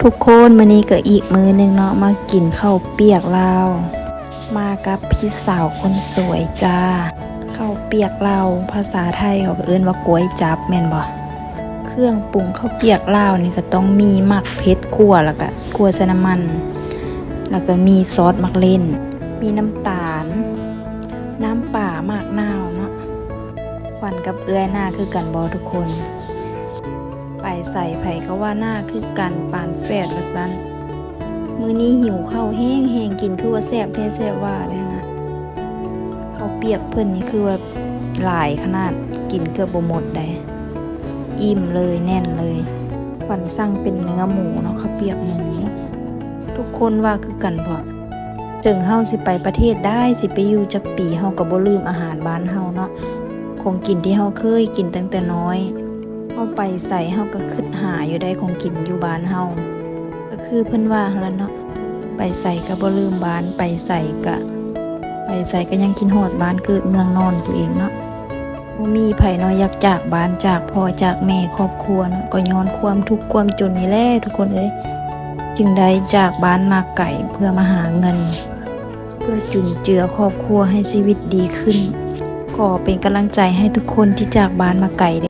ທຸກຄົນ ມື້ນີ້ກໍອີກມື້ໜຶ່ງເນາະ ມາກິນເຂົ້າປຽກລາວ ມາກັບພີ່ສາວຄົນສວຍຈ້າ. ເຂົ້າປຽກລາວ ພາສາໄທເຂົາເອີ້ນວ່າກວຍຈັບແມ່ນບໍ່? ເຄື່ອງປຸງເຂົ້າປຽກລາວນີ້ກໍຕ້ອງມີໝາກເຜັດຂົ້ວ ແລ້ວກໍຂົ້ວໃສ່ນ້ຳມັນ ແລ້ວກໍມີຊອດໝາກເລັ່ນ ມີນ້ຳຕານ ນ້ຳປາ ໝາກນາວເນາະ. ຂວັນກັບເອື້ອຍໜ້າຄືກັນບໍ່ທຸກຄົນ? ໄປໃສໃຜກໍວ່າໜ້າຄືກັນປານແຝດວ່າຊັ້ນ. ມື້ນີ້ຫິວເຂົ້າແຮງໆ ກິນຄືວ່າແຊບແທ້ແຊບວ່າເດ້ນະ. ເຂົ້າປຽກເພິ່ນນີ້ຄືວ່າຫຼາຍຂະໜາດ ກິນເກືອບບໍ່ໝົດໃດ໋ ອີ່ມເລີຍ ແໜ້ນເລີຍ. ຂວັນສັ່ງເປັນເນື້ອໝູເນາະ ເຂົ້າປຽກໝູ. ທຸກຄົນວ່າຄືກັນບໍ່? ເຖິງເຮົາຊິໄປປະເທດໃດ ຊິໄປຢູ່ຈັກປີ ເຮົາກໍບໍ່ລືມອາຫານບ້ານເຮົາເນາະ. ຂອງກິນທີ່ເຮົາເຄີຍກິນຕັ້ງແຕ່ນ້ອຍ ເຮົາໄປໃສເຮົາກໍຄິດຫາຢູ່ໃດ໋ ຂອງກິນຢູ່ບ້ານເຮົາ. ກໍຄືເພິ່ນວ່າຫັ້ນລະເນາະ ໄປໃສກໍບໍ່ລືມບ້ານ ໄປໃສກະ ໄປໃສກໍຍັງຄິດຮອດບ້ານເກີດເມືອງນອນຕົວເອງເນາະ. ບໍ່ມີໃຜເນາະ ຢາກຈາກບ້ານ ຈາກພໍ່ຈາກແມ່ ຄອບຄົວເນາະ ກໍຍ້ອນຄວາມທຸກຄວາມຈົນນີ້ແຫຼະທຸກຄົນເອີຍ ຈຶ່ງໄດ້ຈາກບ້ານມາໄກ ເພື່ອມາຫາເງິນ ເພື່ອຈຸນເຈືອຄອບຄົວໃຫ້ຊີວິດດີຂຶ້ນ. ຂໍເປັນກຳລັງໃຈໃຫ້ທຸກຄົນທີ່ຈາກບ້ານມາໄກເດີ້.